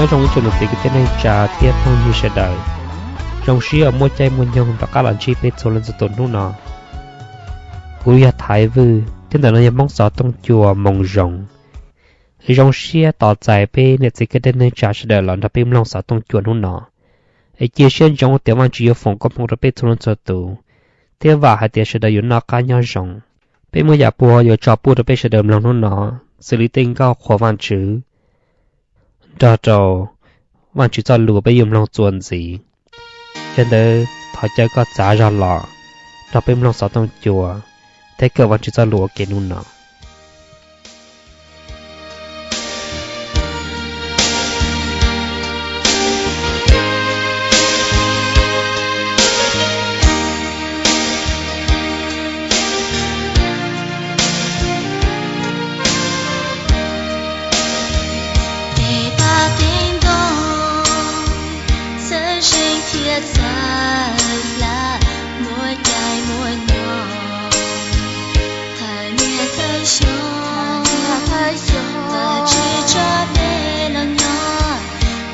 Nyob zoo ib tsoom niam txiv kwv tij neej tsa thiab phooj ywg sawv daws, zoo siab uas muaj caij muaj nyoog rov qab los ntsib peb txhua leej txhua tus hnub no. Kuv yog Thaiv Vwj thiab ntawm no yog Hmoob Xov Tooj Cua Moo Zoo. Zoo siab tos txais peb niam txiv kwv tij neej tsa sawv daws los nrog peb mloog xov tooj cua hnub no. Es cia siab ntsoov tias Vajtswv yuav foom koob hmoov rau peb txhua leej txhua tus, thiab vam hais tias sawv daws yuav noj qab nyob zoo. Peb muaj yam puag yuav tso pub rau peb sawv daws mloog hnub no, xws li tej nkauj qhuas Vajtswv nrog rau Vajtswv txoj lus peb yuav mloog txuas ntxiv. Yog ntawd thov caw koj txav zog los nrog peb mloog xov tooj cua thiab kawm Vajtswv txoj lus ua ke hnub no. Tej pab tej ntoo txawj zeeg thiab txawj hla, muaj caij muaj nyoog, thawj niaj thawj xyoo, Vajtswv tso peb los nyob,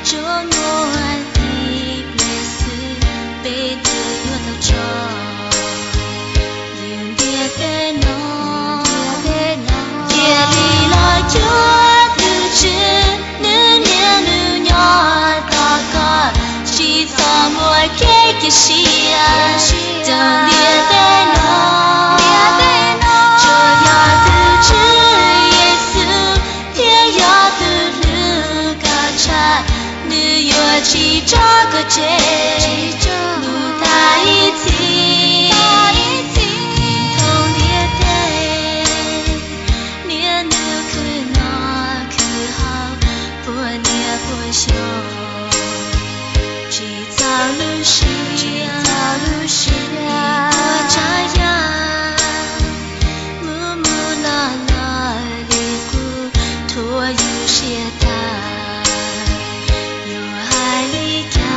tsuas muaj tib pliag xwb peb twb yuav tau tso lub ntiaj teb no. Cia li los cuag tus Tswv, nws niaj hnub nyob tos koj, tsis txhob muaj kev cia siab rau ntiaj teb no. Tsuas yog tus Tswv Yexus thiaj yog tus hlub koj tshaj, nws yuav tsis tso koj tseg mus tag ib txhis. Thoob ntiaj teb, niaj hnub khwv noj khwv haus, puas niaj puas xyoo, tsis txaus lub siab, tsis txaus lub siab, tsav yam mus mus los los li qub, rhuav yus siab tag, yuav hais li cas?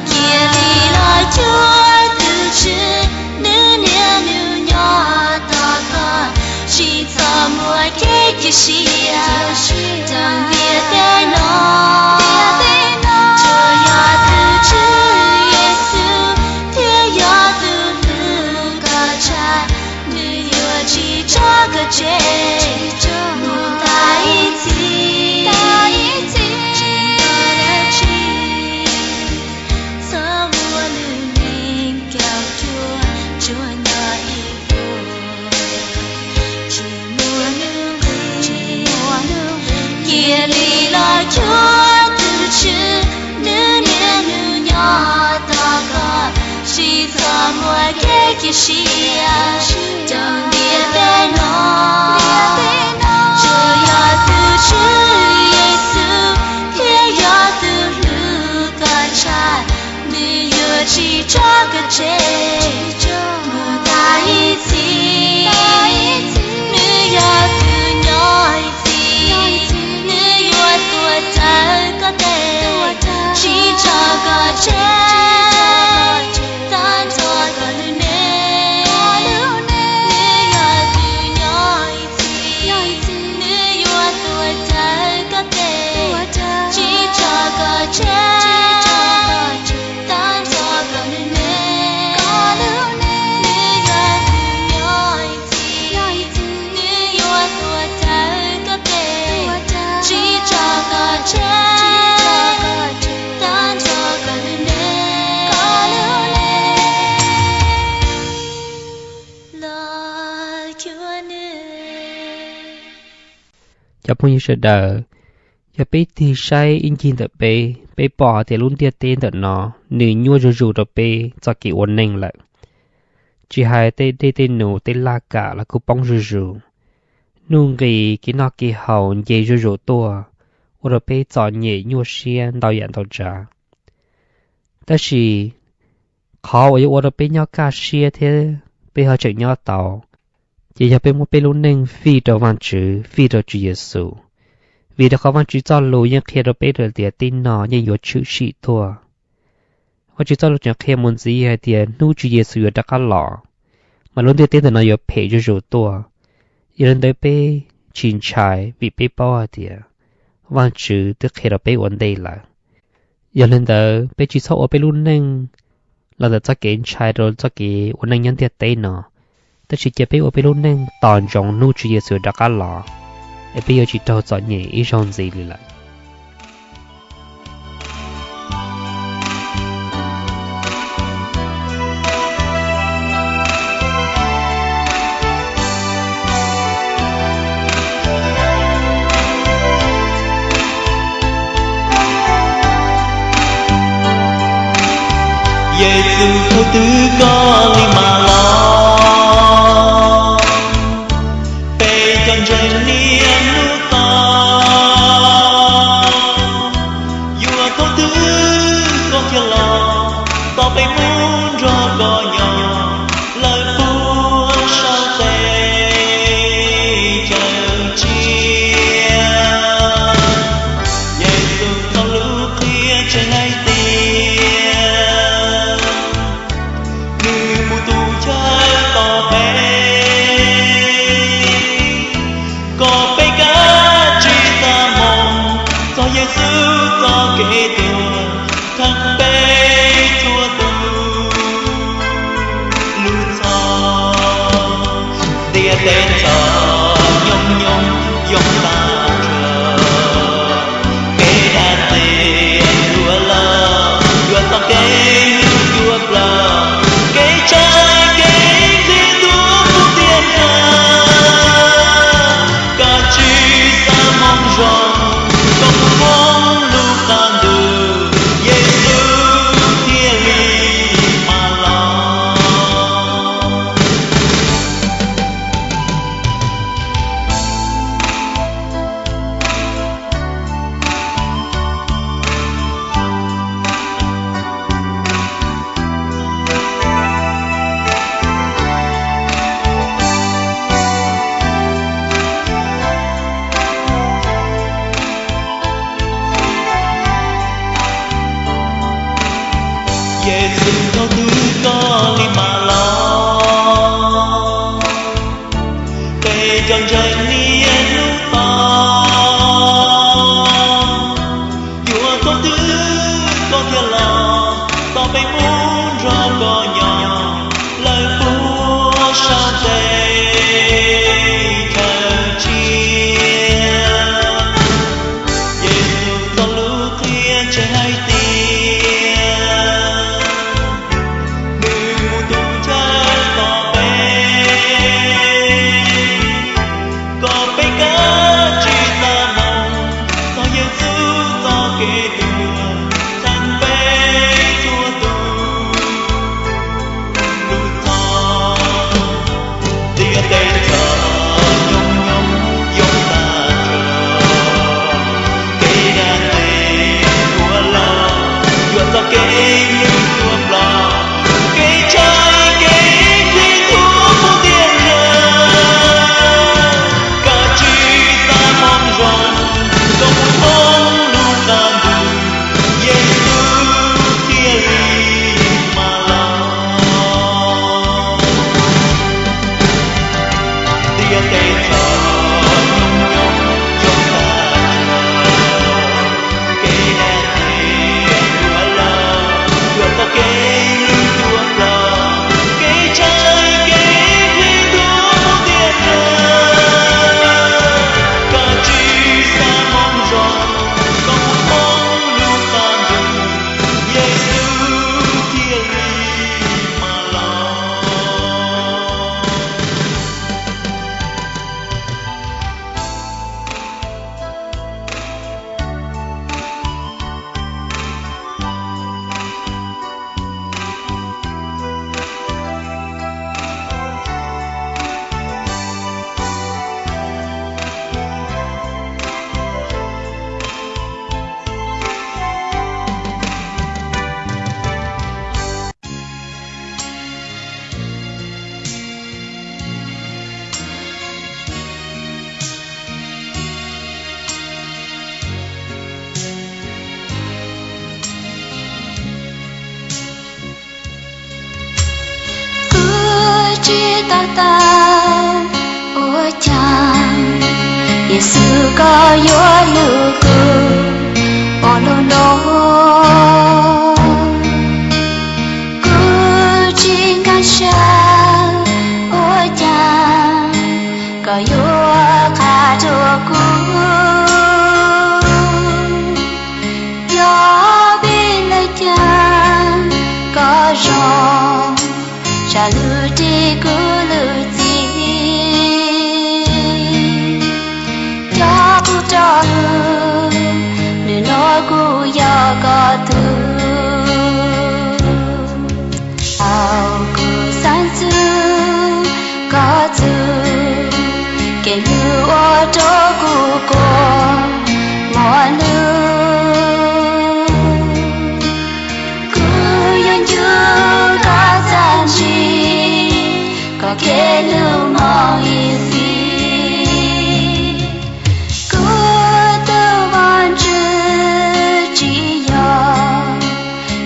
Cia li los cuag tus Tswv, nws niaj hnub nyob tos koj, tsis txhob muaj kev cia siab rau ntiaj teb no. Tsuas yog tus Tswv Yexus thiaj yog tus hlub koj tshaj, nws yuav tsis tso koj tseg mus tag ib txhis. Tsis muaj dab tsi txhob ua lub neej kaum cuaj, tsuas nyob ib vuag, tsis muaj nuj nqis. Cia li los cuag tus Tswv, nws niaj hnub nyob tos koj, tsis txhob muaj kev cia siab rau ntiaj teb no. Tsuas yog tus Tswv Yexus thiaj yog tus hlub koj tshaj, nws yuav tsis tso koj tseg mus tag ib txhis. Nws yog tus nyob ib txhis, nws yuav tuav rawv koj tes, tsis tso koj tseg, tag nrho koj lub neej. Nws yog tus nyob ib txhis, nws yuav tuav rawv koj tes, tsis tso koj tseg, tag nrho koj lub neej. Nws yog tus nyob ib txhis, nws yuav tuav rawv koj tes, tsis tso koj tseg, tag nrho koj lub neej. Los cuag nws. Cov phooj ywg sawv daws, yog peb tig saib ib ncig ntawm peb, peb pom hais tias lub ntiaj teb ntawm no nws nyuaj zuj zus rau peb txoj kev ua neej lawm. Tsis hais tej dej tej num tej laj kam los kuj poob zuj zus, nuj nqis kev noj kev haus nce zuj zus tuaj, ua rau peb txom nyem nyuaj siab ntau yam ntau tsav. Tab sis qhov uas yuav ua rau peb nyob kaj siab thiab peb ho tseem nyob tau, ces yog peb muab peb lub neej fij rau Vajtswv, fij rau Tswv Yexus. Vim rau qhov Vajtswv txoj lus yeej qhia rau peb tias tib no yeej yuav tshwm sim tuaj. Vajtswv txoj lus tseem qhia mus ntxiv hais tias hnub Tswv Yexus yuav rov qab los, mas lub ntiaj teb ntawm no yuav phem zuj zus tuaj. Yog li ntawd peb tsis ntshai vim peb paub hais tias Vajtswv twb qhia rau peb ua ntej lawm. Yog li ntawd peb tsis txhob ua peb lub neej los ntawm txoj kev ntshai rau txoj kev ua neej nyob ntiaj teb no, tab sis cia peb ua peb lub neej tos ntsoov hnub Tswv Yexus rov qab los, es peb yuav tsis raug txom nyem ib zaug ntxiv li lawm. Yexus thaum twg koj li mam los, peb cov ntseeg niaj hnub tos, yuav thaum twg koj thiaj los, tos peb mus nrog koj nyob lawm puag saum teb chaws tsia. Yexus txoj lus qhia tseem hais tias, nws mus tu chaw tos peb, kom peb kav tsij xav moo txog Yexus txoj kev tuag, txhawb peb txhua tus lub txhoj. Ntiaj teb txom nyem nyoog yoo tag nrho, kev dag ntxias yuav los, yuav txog kev hlub yuav ploj, kev ntshai kev ntxhib ntuj puv tiaj nrag. Kav tsij xav moo zoo, koj mus thoob lub qab ntuj, Yexus thiaj li mam los. Yexus thaum twg koj li mam los, peb cov ntseeg niaj hnub tos, yuav thaum twg koj thiaj los, tos peb mus nrog koj nyob lawm puag saum teb chaws tsia. Yexus txoj lus qhia tseem hais tias, nws mus tu chaw tos peb, kom peb kav tsij xav moo txog Yexus txoj kev tuag, txhawb peb txhua tus lub txhoj. Ntiaj teb txom nyem nyoog yoo tag nrho, kev dag ntxias yuav los, yuav txog kev hlub yuav ploj, kev ntshai kev ntxhib ntuj puv tiaj nrag. Kav tsij xav moo zoo, koj mus thoob lub qab ntuj, Yexus thiaj li mam los. Ntiaj teb txom nyem nyoog yoo tag nrho, kev dag ntxias yuav los, yuav txog kev hlub yuav ploj, kev ntshai kev ntxhib ntuj puv tiaj nrag. Kav tsij xav moo zoo, koj mus thoob lub qab ntuj, Yexus thiaj li mam los. Kuv tsis to taub ua cas, Yexus, koj yuav hlub kuv ua luaj no, kuv tsis nkag siab ua cas koj yuav qha rau kuv. Yog vim li cas koj zoo, zam lub nrig kuv lub txim. Coj kuv rov hlub, hnub no kuv yog koj tug. Thaum kuv xav txug koj txug, kev hlub ua rau kuv kua muag lug. Kuv yuav nco koj txuj ci, koj kev hlub mob ib txhis. Kuv tus Vajtswv, tsis yog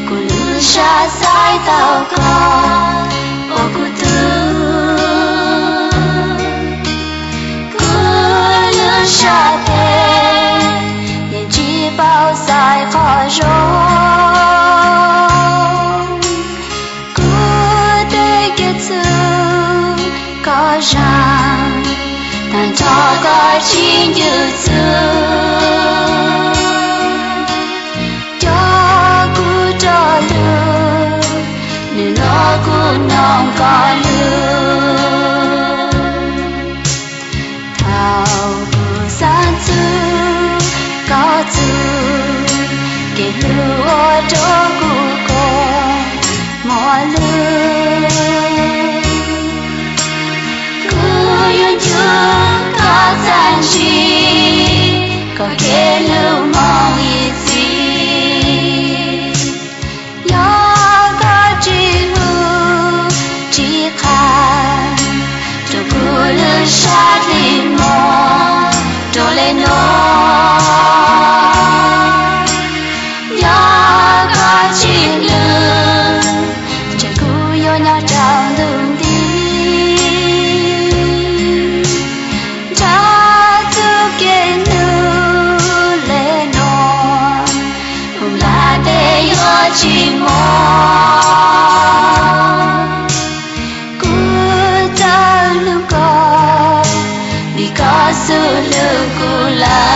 kuv lub sab xaiv tau koj ua kuv tug. Kuv lub sab tes yeej tsis paub xaiv qhov zoo. Kuv tej kev txwv koj zam, tag nrho koj tsis nco txwv. Coj kuv rov hlub, hnub no kuv nug koj lug. Thaum kuv xav txug koj txug, kev hlub ua rau kuv kua muag lug. Kuv yuav nco koj txuj ci, koj kev hlub mob ib txhis. Yog koj tsis hlub tsis qha rau kuv lub sab tes mob rau le nuav, yog koj tsis hlub, ces kuv yuav nyob rau ntuj nti. Nrog txuj kev hlub le nuav, kuv nplaj teb yuav tsis mob. Kuv tau hlub koj, vim koj xub hlub kuv lawm.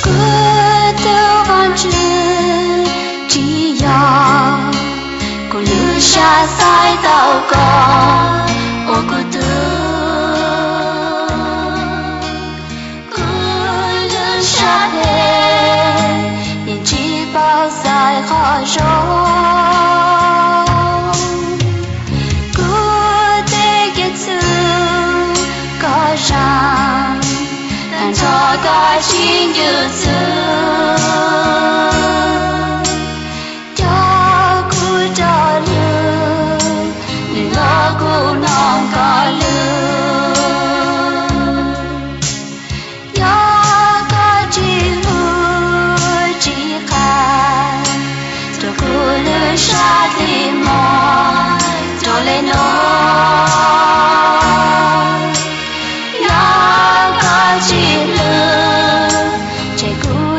Kuv tus Vajtswv, tsis yog kuv lub sab xaiv tau koj ua kuv tug. Kuv lub sab tes yeej tsis paub xaiv qhov zoo. Kuv tej kev txwv koj zam, tag nrho koj tsis nco txwv. Coj kuv rov hlub, hnub no kuv nug koj lug. Yog koj tsis hlub tsis qha rau kuv lub sab tes mob rau le nuav, yog koj tsis hlub, ces kuv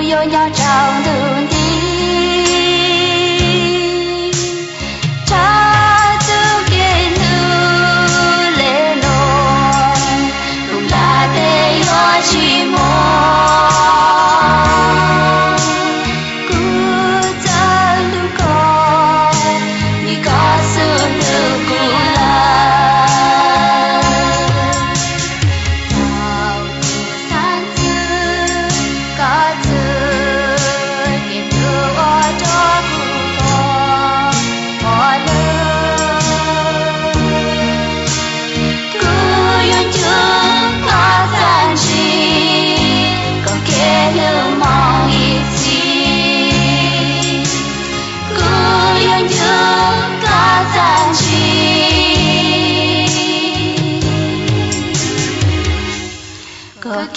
Txuas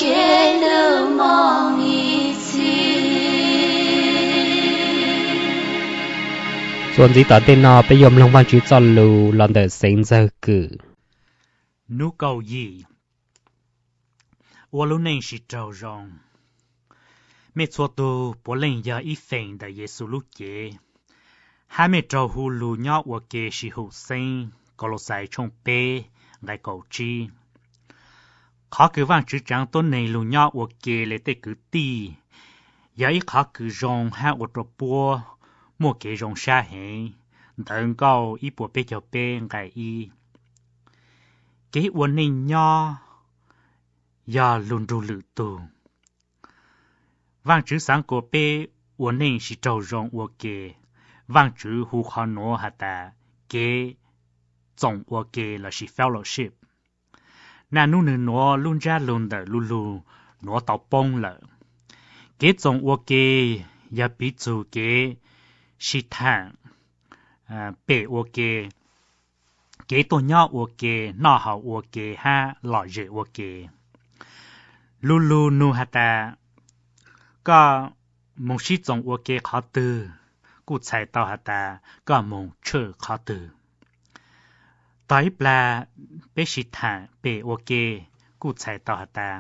ntxiv tom ntej no peb yuav mloog Vajtswv txoj lus los ntawm Xeev Ntxawg Kwm. Hnub kaum yim, ua lub neej sib raug zoo. Mej txhua tug puav leej yog ib feem ntawm Yexus lub cev, hab mej raug hu lug nyob ua ke sib hum xeeb. Kaulauxais tshooj peb nqai kaum tsib. Qhov kws Vaajtswv tsaav tuab neeg lug nyob ua ke le tej kwv tij yog ib qhov kws zoo hab ua rua puab muaj kev zoo sab heev. Ntawv Nkauj ib puas peb caug peb nqai ib. Kev ua neej nyob yog lug nrug lwm tug. Vaajtswv xaav kuas peb ua neej sib raug zoo ua ke. Vaajtswv hu qhov nuav has tas kev txoos ua ke lossis fellowship. Naj nub nwg nuav lub ntsab lug ntawm lu lug nuav tau poob lawm. Kev txoos ua ke yog piv txug kev sib thaam, pem ua ke, kev tuaj nyob ua ke, noj haus ua ke hab lom zem ua ke. Lu lug nug has tas koj moog sib txoos ua ke qhov twg, kuj txhais tau has tas koj moog tshwj qhov twg. Tog ib plag peb sib thaam pem ua ke, kuj txhais tau has tas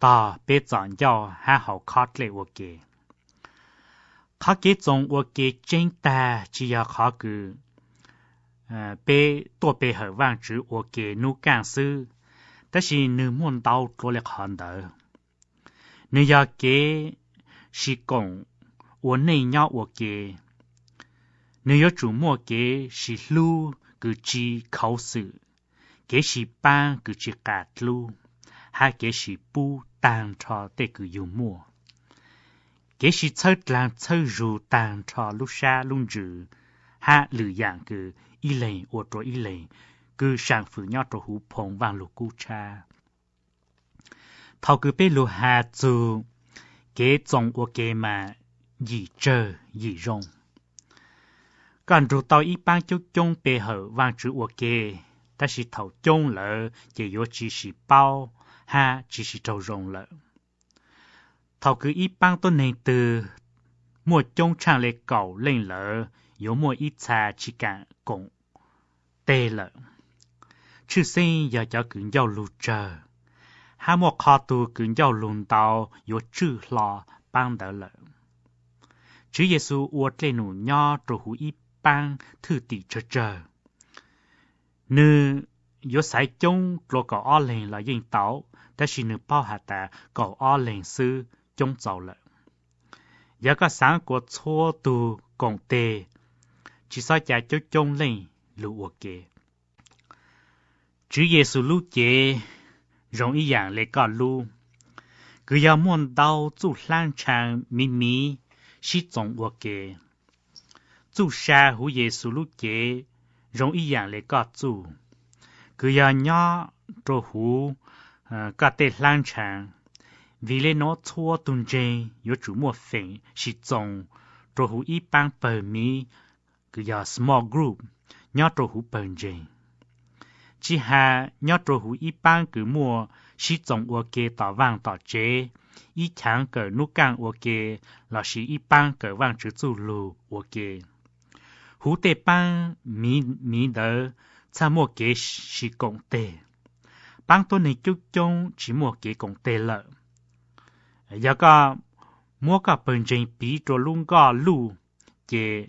tog peb txom ncauj hab haus khob dlej ua ke. Qhov kev txoos ua ke tseeb tag tsi yog qhov kws peb tuaj pe hawm Vaajtswv ua ke nub kaaj xwb, tab sis nwg muaj ntau dlua le qhov ntawd. Nwg yog kev sib koom ua neej nyob ua ke. Nwg yuav tsum muaj kev sib hlub kws tsi khuv xim, kev sib paab kws tsi qas dlub, hab kev sib pub taag nrho tej kws yug muaj, kev sib txhawb dlaag txhawb zug taag nrho lub sab lub ntsws, hab lwm yaam kws ib leeg ua rua ib leeg kws saam fwm nyob rua huv Phoo Vaaj Lug Kub tshab. Thaus kws peb lug has txug kev txoos ua ke mas yim tsawg yim zoo. Koj nrug tau ib paab coob coob pe hawm Vaajtswv ua ke, tab sis thaus coob lawm ces yuav tsi sib paub hab tsi sib raug zoo lawm. Thaus kws ib paab tuab neeg twg muaj coob tshaaj le kaum leej lawm, yuav muaj ib txha tsi kaam koom teg lawm, tshwj xeeb yog cov kws ncauj lug tsawg, hab muaj qhov tug kws ncauj lug ntau yuav tswj hlo paab ntawd lawm. Tswv Yexus ua dlej num nyob rua huv ib paab thwj tim tsawg tsawg. Nwg yuav xaiv coob dlua kaum ob leeg los yeej tau, tab sis nwg paub has tas kaum ob leeg xwb coob txaus lawm. Yog koj xaav kuas txhua tug koom teg, tsi xob ca coob coob leej lug ua ke. Tswv Yexus lub cev zoo ib yaam le koj lub, kws yog muaj ntau txuj hlaab ntshaav miv miv sib txoos ua ke. Txuj sa huv Yexus lub cev zoo ib yaam le koj txuj, kws yog nyob rua huv koj tej hlaab ntshaav. Vim le nuav txhua tug ntseeg yuav tsum muaj feem sib txoos rua huv ib paab pawg miv, kws yog small group, nyob rua huv pawg ntseeg. Tsi has nyob rua huv ib paab kws muaj sib txoos ua ke tom vaaj tom tsev, ib chaav kawm nub kaaj ua ke, lossis ib paab kawm Vaajtswv txuj lug ua ke. Huv tej paab miv miv ntawd txhaj muaj kev sib koom teg. Paab tuab neeg coob coob tsi muaj kev koom teg lawm. Yog koj muab koj pawg ntseeg piv rua lub nkoj luj, ces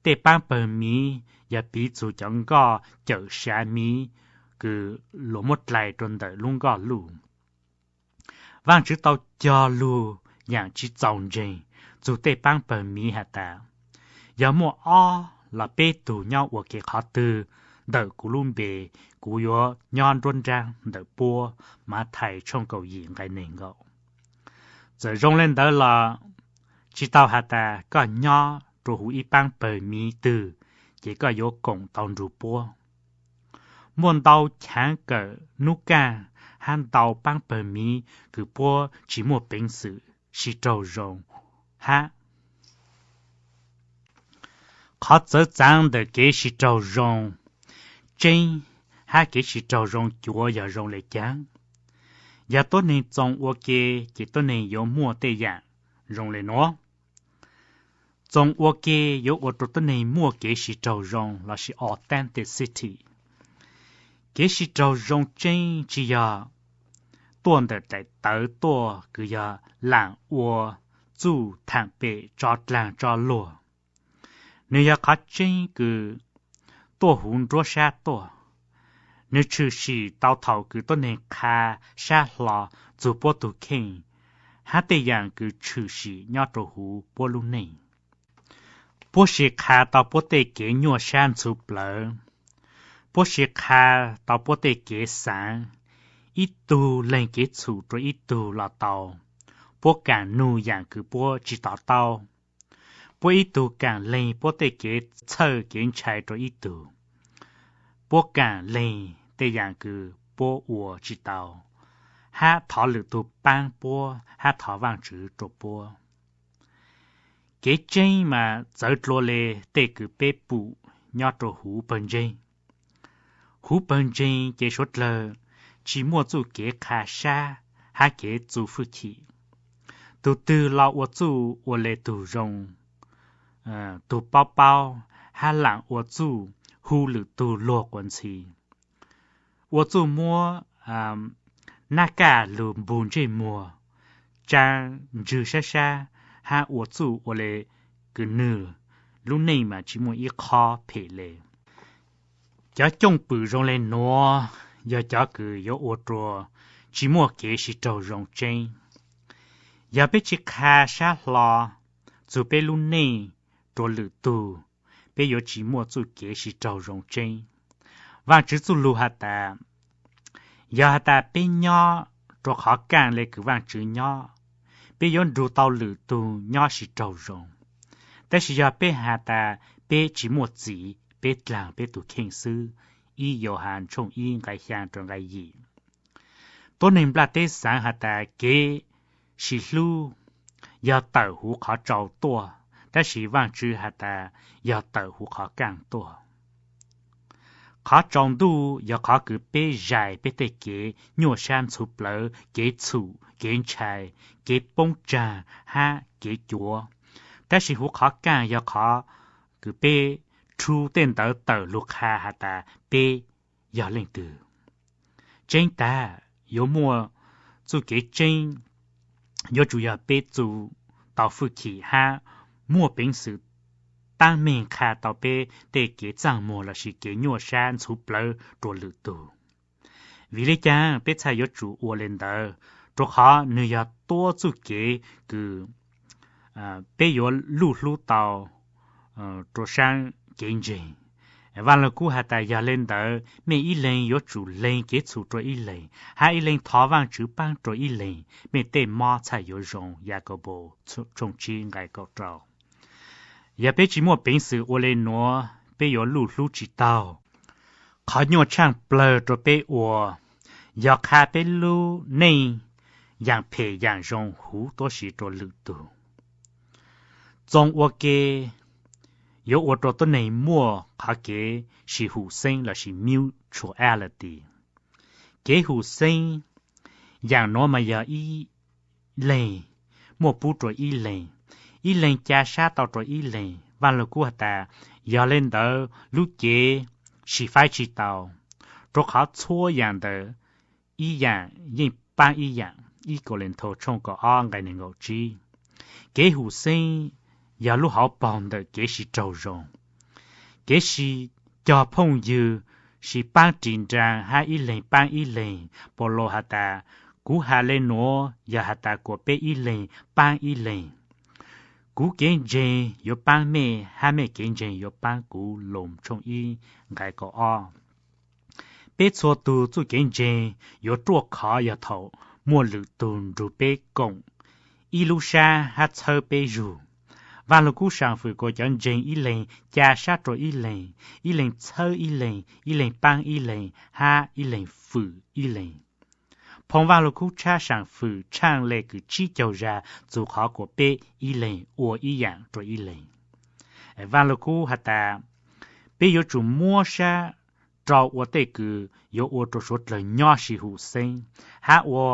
tej paab pawg miv yog piv txug cov nkoj cawm sav miv kws luas muab dlais rua ntawm lub nkoj luj. Vaajtswv tau cog lug yaam tsi txaus ntseeg txug tej paab pawg miv has tas, yog muaj ob los peb tug nyob ua ke qhov twg ntawm kuv lub npe, kuv yuav nyob nruab nraab ntawm puab. Mathais tshooj kaum yim nqai neeg nkaum. Txawm zoo le ntawd los tsi tau has tas koj nyob rua huv ib paab pawg miv twg ces koj yuav koom tau nrug puab. Muaj ntau chaav kawm nub kaaj hab ntau paab pawg miv kws puab tsi muaj peev xwm sib raug zoo hab. Qhov txawv txaav ntawm kev sib raug zoo tseeb hab kev sib raug zoo cuav yog zoo le caag? Yog tuab neeg txoos ua ke ces tuab neeg yuav muaj tej yam zoo le nuav. Txoos ua ke yuav ua rua tuab neeg muaj kev sib raug zoo lossis authenticity. Kev sib raug zoo tseeb tsis yog tuaj ntawm daim tawv tuaj, kws yog laam ua txuj thaam pem tso dlaag tso luag. Nwg yog qhov tseeb kws tuaj huv nruab sab tuaj. Nwg tshwm sim tau thaum kws tuab neeg qha sab hlo txug puab tug kheej hab tej yaam kws tshwm sim nyob rua huv puab lub neej. Puab sis qha tau puab tej kev nyuaj sab ntxhuv plawv. Puab sis qha tau puab tej kev xaav, ib tug leeg kev txhum rua ib tug los tau. Puab kaam nug yaam kws puab tsis to taub. Puab ib tug kaam leeg puab tej kev txhawj kev ntshai rua ib tug. Puab kaam leeg tej yaam kws puab ua tsis tau, hab thov lwm tug paab puab hab thov Vaajtswv rua puab. Kev tseeb mas txawv dlua le tej kws peb pum nyob rua huv pawg ntseeg. Huv pawg ntseeg ces suav dlawg tsis muaj txuj kev qha sab hab kev txu fwj chim. Tug twg los ua txuj ua le tug zoo, tug paub paub, hab laam ua txuj hu lwm tug luag quas ntxhi. Ua txuj muab nab kaj lug npug ntsej muag, tsaa ntswg sab sab, hab ua txuj ua le kws nwg lub neej mas tsis muaj ib qhov phem le. Cov cooj pwm zoo le nuav yog cov kws yuav ua rua tsis muaj kev sib raug zoo tseeb. Yog peb tsis qha sab hlo txug peb lub neej rua lwm tug, peb yuav tsis muaj txuj kev sib raug zoo tseeb. Vaajtswv txuj lug has tas, yog has tas peb nyob rua qhov kaaj le kws Vaajtswv nyob, peb yuav nrug tau lwm tug nyob sib raug zoo. Tab sis yog peb has tas peb tsis muaj txiv, peb dlaag peb tug kheej xwb. Ib Yauhas tshooj ib nqai xyaa rua nqai yim. Tuab neeg nplaj teb xaav has tas kev sib hlub yog tawm huv qhov tsaus tuaj, tab sis Vaajtswv has tas yog tawm huv qhov kaaj tuaj. Qhov tsaus ntuj yog qhov kws peb zais peb tej kev nyuaj sab ntxhuv plawv, kev txhum, kev ntshai, kev poob tsaag hab kev cuav. Tab sis huv qhov kaaj yog qhov kws peb rhu tej ntawd tawm lug qha has tas peb yog leej twg. Tseeb tag, yuav muaj txuj kev tseeb, yuav tsum yog peb txu tau fwj chim hab muaj peev xwm taab meeg qha tau peb tej kev txaaj muag lossis kev nyuaj sab ntxhuv plawv rua lwm tug. Vim le caag peb txhaj yuav tsum ua le ntawd? Rua qhov nwg yog tuab txuj kev kws peb yuav luj hlub tau rua saab kev ntseeg. Vaaj Lug Kub has tas, yog le ntawd mej ib leeg yuav tsum lees kev txhum rua ib leeg, hab ib leeg thov Vaajtswv paab rua ib leeg, mej tej mob txhaj yuav zoo. Yakaunpaus tshooj tsib nqai kaum rau. Yog peb tsis muaj peev xwm ua le nuav, peb yuav luj hlub tsis taug. Qhov nyuaj tshaaj plawg rua peb ua yog qha peb lub neej yaam phem yaam zoo huv tuab si rua lwm tug. Txoos ua ke yuav ua rua tuab neeg muaj qhov kev sib hum xeeb lossis mutuality. Kev hum xeeb, yaam nuav mas yog ib leeg muaj pub rua ib leeg, ib leeg ca sab tau rua ib leeg. Vaaj Lug Kub has tas, yog le ntawd lub cev sib faib tsis tau, rua qhov txhua yaam ntawd ib yaam yeej paab ib yaam. Ib Kauleethaus tshooj kaum ob nqai neeg nkaum tsib. Kev hum xeeb yog lub hauv paug ntawm kev sib raug zoo. Kev sib cog phooj ywg, sib paab ris nraag hab ib leeg paab ib leeg. Paulus has tas, kuv has le nuav yog has tas kuas peb ib leeg paab ib leeg. Kuv kev ntseeg yuav paab mej, hab mej kev ntseeg yuav paab kuv. Loos tshooj ib nqai kaum ob. Peb txhua tug txuj kev ntseeg yuav ruaj khov yog thaum muaj lwm tug nrug peb koom ib lub sab hab txhawb peb zug. Vaaj Lug Kub saam fwm kuas cov ntseeg ib leeg ca sab rua ib leeg, ib leeg txhawb ib leeg, ib leeg paab ib leeg, hab ib leeg fwm ib leeg. Phoo Vaaj Lug Kub tshab saam fwm tshaaj le kws tsib caug zag txug qhov kuas peb ib leeg ua ib yaam rua ib leeg. Vaaj Lug Kub has tas, peb yuav tsum muab sab rau ua tej kws yuav ua rua suav dlawg nyob sib hum xeeb, hab ua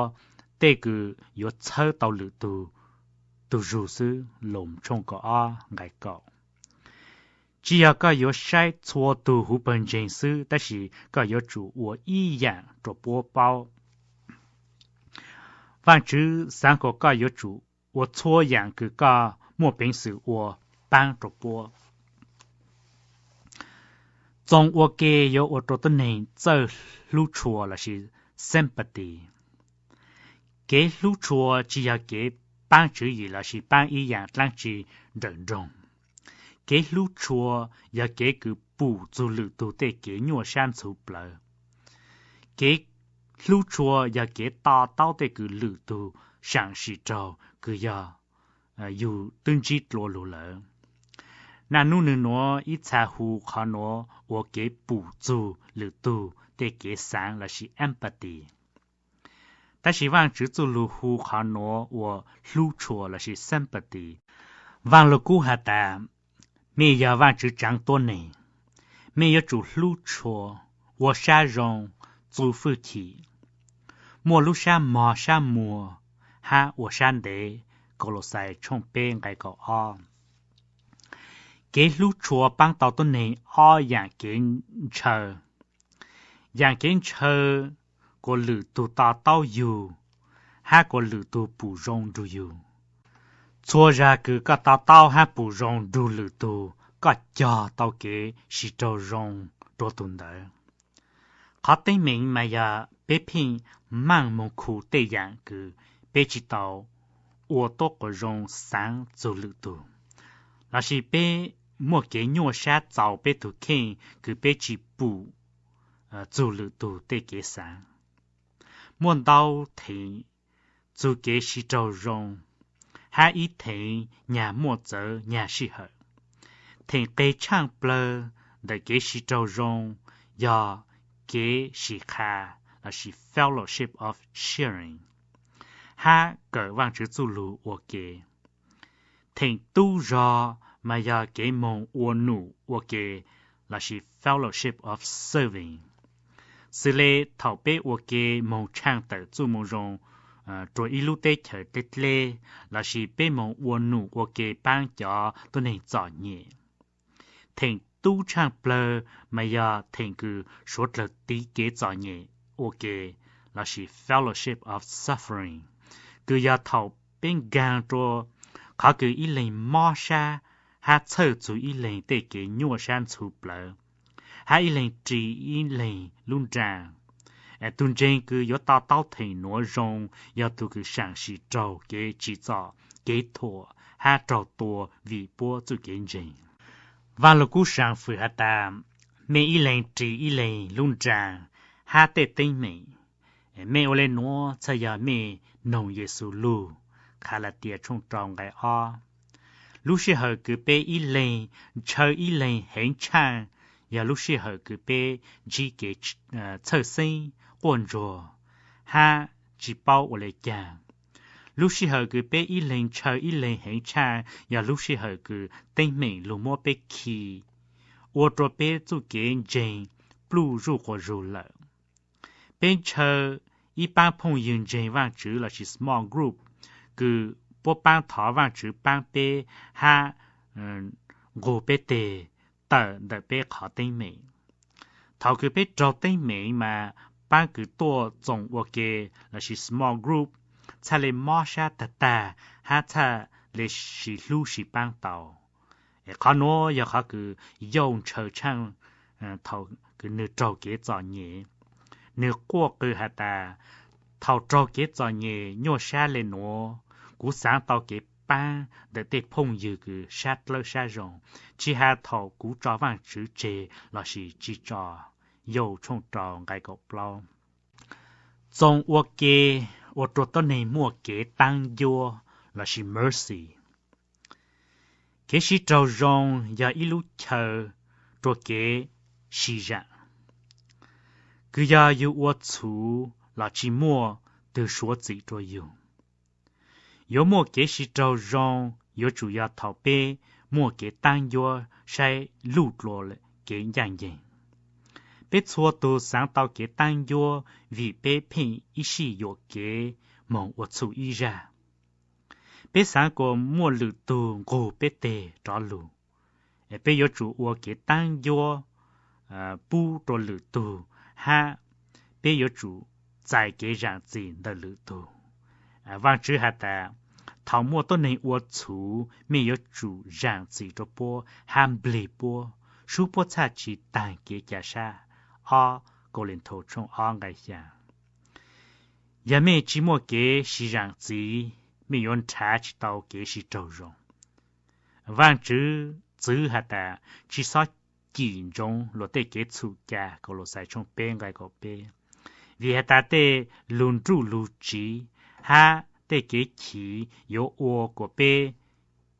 tej kws yuav txhawb tau lwm tug tug zug xwb. Loos tshooj kaum ob nqai kaum. Tsi yog koj yuav saib txhua tug huv pawg ntseeg xwb, tab sis koj yuav tsum ua ib yaam rua puab paub. Vaajtswv xaav kuas koj yuav tsum ua txhua yaam kws koj muaj peev xwm ua paab rua puab. Txoos ua ke yuav ua rua tuab neeg txawj hlub tshua lossis sympathy. Kev hlub tshua tsi yog kev paab tswv yim lossis paab ib yaam dlaab tsi nrawm nroog. Kev hlub tshua yog kev kws pum txug lwm tug tej kev nyuaj sab ntxhuv plawv. Kev hlub tshua yog kev to taub tej kws lwm tug saam sim raug kws yog yug twb ntsib dlua lug lawm. Naj nub nwg nuav ib txha hu qhov nuav ua kev pum txug lwm tug tej kev xaav lossis empathy. Tab sis Vaajtswv txuj lug hu qhov nuav ua hlub tshua lossis sympathy. Vaaj Lug Kub has tas, mej yog Vaajtswv tsaav tuab neeg, mej yuav tsum hlub tshua, ua sab zoo, txuj fwj chim, muaj lub sab mog sab muag, hab ua sab ntev. Kaulauxais tshooj peb nqai kaum ob. Kev hlub tshua paab tau tuab neeg ob yaam kev ntshaw. Yaam kev ntshaw kuas lwm tug to taub yug hab kuas lwm tug pum zoo nrug yug. Txhua zag kws koj to taub hab pum zoo nrug lwm tug, koj cog tau kev sib raug zoo rua tug ntawd. Qhov teeb meem mas yog peb pheej maaj moog khu tej yaam kws peb tsi tau ua tuab quas zoo xaav txug lwm tug, lossis peb muaj kev nyuaj sab txaus peb tug kheej kws peb tsi pum txug lwm tug tej kev xaav. Muaj ntau theem txug kev sib raug zoo, hab ib theem nyag muaj txawv nyag sij hawm. Theem qeg tshaaj plawg ntawm kev sib raug zoo yog kev sim qha lossis fellowship of sharing, hab kawm Vaajtswv txuj lug ua ke. Theem tub zog mas yog kev moog ua num ua ke lossis fellowship of serving. Xws le thaum peb ua ke moog tshaaj tawm txuj moo zoo rua ib lub teb chaws dleb dleb, lossis peb moog ua num ua ke paab cov tuab neeg txom nyem. Theem tub tshaaj plawg mas yog theem kws suav dlawg tiv kev txom nyem ua ke lossis fellowship of suffering, kws yog thaum peb nkaag rua qhov kws ib leeg mob sab hab txhawj txug ib leeg tej kev nyuaj sab ntxhuv plawv, hab ib leeg ris ib leeg lub nraa. Tug ntseeg kws yuav to taub theem nuav zoo yog tug kws saam sim raug kev tsim txom, kev thuam, hab raug tua vim puab txuj kev ntseeg. Vaaj Lug Kub saam fwm has tas, mej ib leeg ris ib leeg lub nraa hab tej teeb meem. Mej ua le nuav txhaj yog mej noog Yexus lug. Kalatias tshooj rau nqai ob. Lub sij hawm kws peb ib leeg ntshaw ib leeg heev tshaaj yog lub sij hawm kws peb ntsib kev txhawj xeeb, quaj ntsuag, hab tsi paub ua le caag. Lub sij hawm kws peb ib leeg ntshaw ib leeg heev tshaaj yog lub sij hawm kws teeb meem lug muab peb khi, ua rua peb txuj kev ntseeg pluj zuj quas zug lawm. Peb ntshaw ib paab phooj ywg ntseeg Vaajtswv lossis small group kws puab paab thov Vaajtswv paab peb hab nqug peb teg tawm ntawm peb qhov teeb meem. Thaum kws peb raug teeb meem mas paab kws tuaj txoos ua ke lossis small group txhaj le mob sab tag tag hab txhaj le sib hlub sib paab tau. Qhov nuav yog qhov kws Yauj ntshaw tshaaj thaum kws nwg raug kev txom nyem. Nwg quaj qw has tas, thaum raug kev txom nyem nyuaj sab le nuav, kuv xaav tau kev paab ntawm tej phooj ywg kws sab dlawb sab zoo, tsi has thaum kuv tso Vaajtswv tseg lossis tsi tso. Yauj tshooj rau nqai kaum plaub. Txoos ua ke ua rua tuab neeg muaj kev taab ncuab lossis mercy. Kev sib raug zoo yog ib lub chaw rua kev sib zam, kws yog yug ua txhuv los tsi muaj tug suav txim rua yug. Yuav muaj kev sib raug zoo yuav tsum yog thaum peb muaj kev taab ncuab saib luj dlua kev ncaaj nceeg. Peb txhua tus xaav tau kev taab ncuab vim peb pheej ib sij yuam kev moog ua txhum ib zag. Peb xaav kuas muaj lwm tug nqug peb teg rov lug. Peb yuav tsum ua kev taab ncuab pub rua lwm tug, hab peb yuav tsum txais kev zaam txim ntawm lwm tug. Vaajtswv has tas, thaum muaj tuab neeg ua txhum, mej yuav tsum zaam txim rua puab hab nplig puab, sub puab txhaj tsi taag kev ca sab. Ob Kauleethaus tshooj ob nqai xyaa. Yog mej tsi muaj kev sib zaam txim, mej yuav nrhav tsi tau kev sib raug zoo. Vaajtswv txwv has tas, tsi xob cim ntsoov luag tej kev txhum ca, Kaulauxais tshooj peb nqai kaum peb, vim has tas tej lug nruj lug tsiv hab tej kev chiv yuav ua kuas peb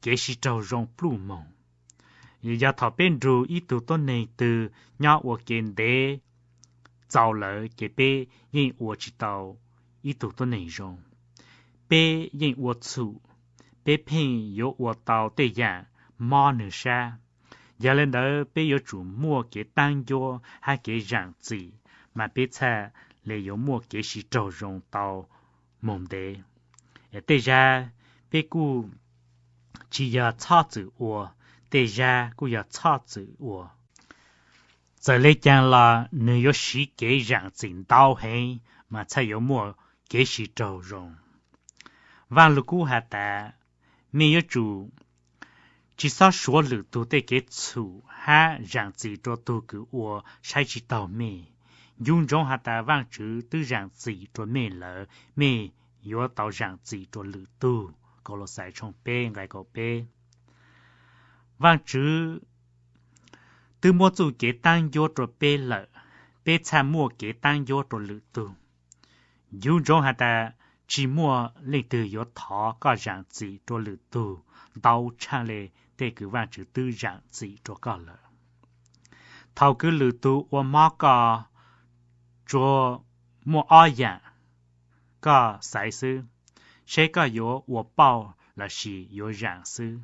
kev sib raug zoo pluj moog. Yog thaum peb nrug ib tug tuab neeg twg nyob ua ke ntev txaus lawm ces peb yeej ua tsi tau ib tug tuab neeg zoo. Peb yeej ua txhum, peb pheej yuav ua tau tej yaam mob nwg sab. Yog le ntawd peb yuav tsum muaj kev taab ncuab hab kev zaam txim, mas peb txhaj le yuav muaj kev sib raug zoo tau moog ntev. Tej zag peb kuj tsi yog txhob txwm ua, tej zag kuj yog txhob txwm ua. Txawm le caag los nwg yuav siv kev zaam txim ntau heev mas txhaj yuav muaj kev sib raug zoo. Vaaj Lug Kub has tas, mej yuav tsum tsi xob suav lwm tug tej kev txhum hab zaam txim rua tug kws ua saib tsi taug mej. Ncu ntsoov has tas Vaajtswv twb zaam txim rua mej lawm, mej yuav tau zaam txim rua lwm tug, Kaulauxais tshooj peb nqai kaum peb. Vaajtswv twb muab txuj kev taab ncuab rua peb lawm, peb txhaj muaj kev taab ncuab rua lwm tug. Ncu ntsoov has tas tsi muaj leej twg yuav thov koj zaam txim rua lwm tug ntau tshaaj le tej kws Vaajtswv twb zaam txim rua koj lawm. Thaum kws lwm tug ua mob koj, tsuas muaj ob yaam koj xaiv xwb, seb koj yuav ua pauj lossis yuav zaam xwb.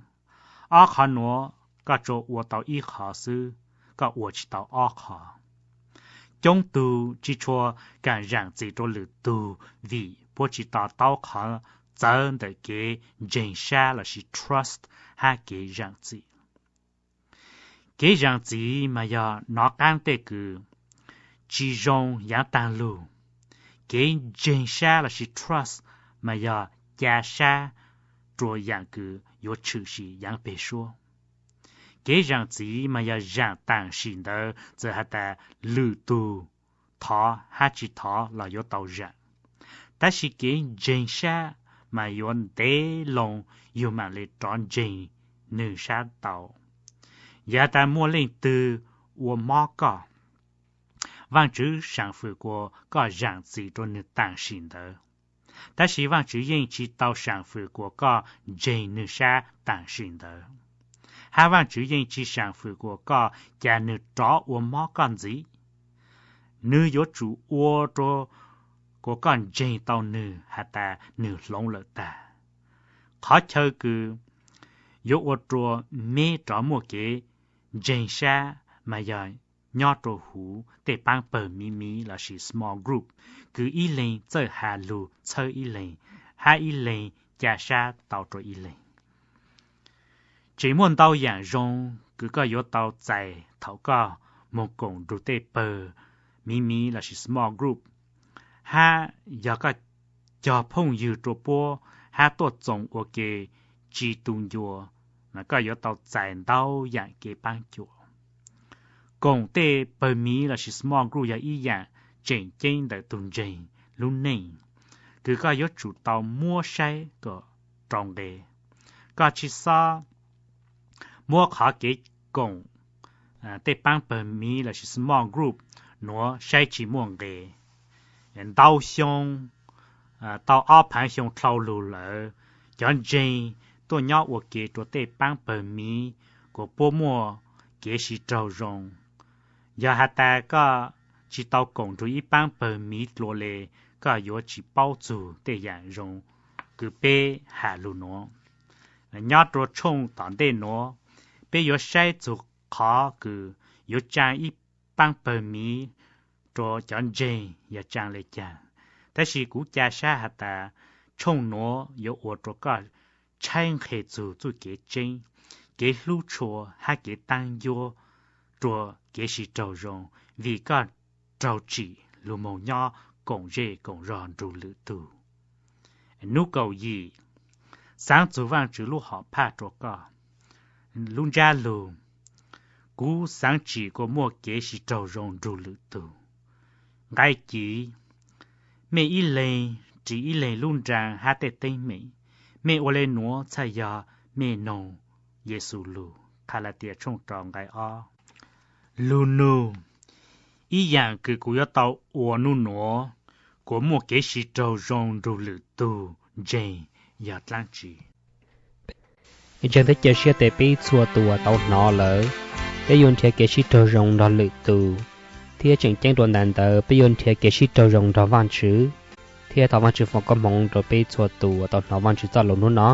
Ob qhov nuav koj tsuas ua tau ib qhov xwb, koj ua tsi tau ob qhov. Coob tug tsi tshua kaam zaam txim rua lwm tug vim puab tsi to taub qhov txawv ntawm kev ntseeg sab lossis trust hab kev zaam txim. Kev zaam txim mas yog nov qaab tej kws tsi zoo yaav taag lug. Kev ntseeg sab lossis trust mas yog ca sab rua yaam kws yuav tshwm sim yaav peg suab. Kev zaam txim mas yog zaam taam sim ntawd txawm has tas lwm tug thov hab tsi thov los yuav tau zaam. Tab sis kev ntseeg sab mas yuav ntev loo yug maam le rov ntseeg nwg sab tau. Yog has tas muaj leej twg ua mob koj, Vaajtswv saam fwm kuas koj zaam txim rua nwg taam sim ntawd. Tab sis Vaajtswv yeej tsi tau saam fwm kuas koj ntseeg nwg sab taam sim ntawd. Hab Vaajtswv yeej tsi saam fwm kuas koj ca nwg rov ua mob koj ntxiv. Nwg yuav tsum ua rua kuas koj ntseeg tau nwg has tas nwg hloov lawm tag. Qhov chaw kws yuav ua rua meb rov muaj kev ntseeg sab mas yog nyob rua huv tej paab pawg miv miv lossis small group, kws ib leeg txawj has lug txhawb ib leeg, hab ib leeg ca sab tau rua ib leeg. Tseem muaj ntau yaam zoo kws koj yuav tau txais thaum koj moog koom nrug tej pawg miv miv lossis small group, hab yog koj cog phooj ywg rua puab hab tuaj txoos ua ke tsi tu ncua, mas koj yuav tau txais ntau yaam kev paab cuam. Koom tej pawg miv lossis small group yog ib yaam tseem ceeb ntawm tug ntseeg lub neej kws koj yuav tsum tau muab saib kom rau nqe. Koj tsi xob muab qhov kev koom tej paab pawg miv lossis small group nuav saib tsi muaj nqe. Ntau xyoo, tau ob phaav xyoo dlhau lug lawm, cov ntseeg tuaj nyob ua ke rua tej paab pawg miv kuas puab muaj kev sib raug zoo. Yog has tas koj tsi tau koom nrug ib paab pawg miv dlua le, koj yuav tsi paub txug tej yaam zoo kws peb has lug nuav. Nyob rua tshooj tom ntej nuav, peb yuav saib txug qhov kws yuav tsaa ib paab pawg miv rua cov ntseeg yog tsaa le caag. Tab sis kuv ca sab has tas tshooj nuav yuav ua rua koj tshaib nqhe txug txuj kev tseeb, kev hlub tshua hab kev taab ncuab rua kev sib raug zoo, vim koj raug tsim lug moog nyob koom zej koom zog nrug lwm tug. Nub kaum yim, xaav txug Vaajtswv lub hom phaj rua koj. Lub ntsab lug, kuv xaav tsim kuas muaj kev sib raug zoo nrug lwm tug. Nqai civ, mej ib leeg ris ib leeg lub nraa hab tej teeb meem. Mej ua le nuav txhaj yog mej noog Yexus lug. Kalatias tshooj rau nqai ob. Lug nug, ib yaam kws kuv yuav tau ua nub nuav kuas muaj kev sib raug zoo nrug lwm tug ntseeg yog dlaab tsi? Ntseeg thiab cia siab tes peb txhua tus uas tau hnov lawm, peb yuav nrhiav kev sib raug zoo nrog lwm tus, thiab tseem ceeb dua ntawd peb yuav nrhiav kev sib raug zoo nrog Vaajtswv. Thiab thov Vaajtswv foom koob hmoov rua peb txhua tus uas tau hnov Vaajtswv txoj lus nub no.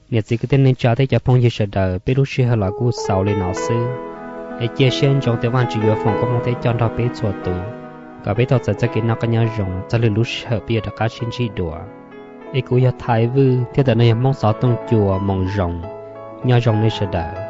Niam txiv kwv tij neej tsa thiab cov phooj ywg sawv daws, peb lub sij hawm los kuj xaus li no xwb. Es cia siab ntsoov tias Vajtswv yuav foom koob hmoov thiab coj nrog peb txhua tus, kom peb tau txais txoj kev noj qab nyob zoo txog lwm lub sij hawm peb yuav rov qab sib ntsib dua. Es kuv yog Thaiv Vwj thiab ntawm no yog Hmoob Xov Tooj Cua Moo Zoo. Nyob zoo nej sawv daws.